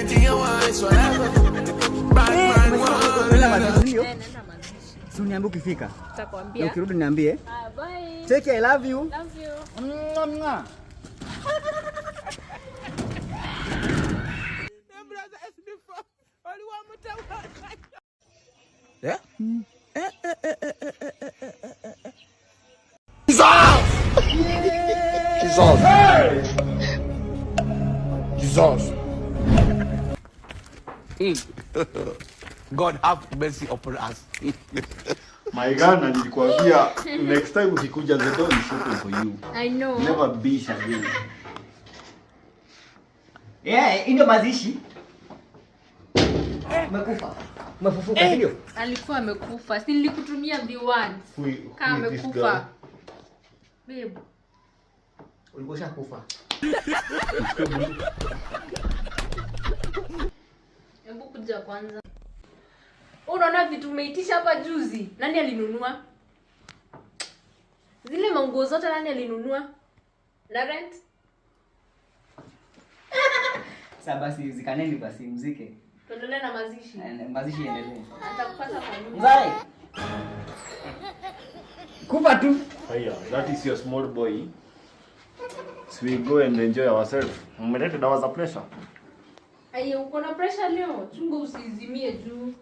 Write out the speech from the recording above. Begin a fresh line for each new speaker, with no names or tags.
Anything you want is whatever. Bad man want.
Unaenda mazishi ndio?
Eh, naenda mazishi.
Si uniambie ukifika. Na
Nitakwambia.
ukirudi niambie.
Ah, bye.
Take care, I love you.
Love you.
Mwah, mwah.
God have mercy upon us.
My Ghana, nilikwambia next time ukikuja the door is open for you.
I know.
Never be again.
Yeah, hii ndio mazishi. Umekufa. Umefufuka, si ndio?
Alikuwa amekufa. Si nilikutumia the ones.
Who
Kama
is this
amekufa.
girl?
Babe.
Ulikuwa ushakufa.
Hebu kuja kwanza. Unaona vitu umeitisha hapa juzi? Nani alinunua? Zile manguo zote nani alinunua? Na rent?
Sasa basi zikaneni basi mzike.
Tuendelee na mazishi.
Mazishi iendelee.
Atakupata kwa nyumba.
Mzai. Kufa tu.
Haya, that is your small boy. So we go and enjoy ourselves. Mmeleta dawa za pressure.
Aye, uko na pressure leo. Chunga usizimie juu.